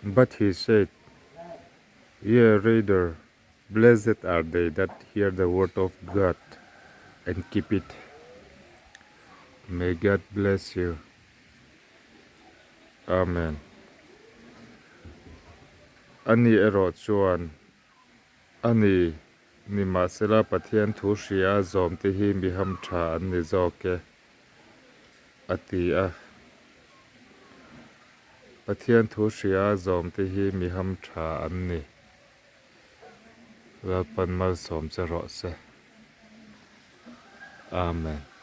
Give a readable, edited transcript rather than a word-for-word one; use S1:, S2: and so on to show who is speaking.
S1: But he said, Yea, rather, blessed are they that hear the word of God and keep it. May God bless you. Amen. Ani erawh chuan, A ni, nimahsela Pathian thu hria zawmte hi mi hamtha an ni zawk e, a ti a. Pathian thu hria zawmte hi mi hamtha an ni. Lalpan malsawm che rawh se. Amen.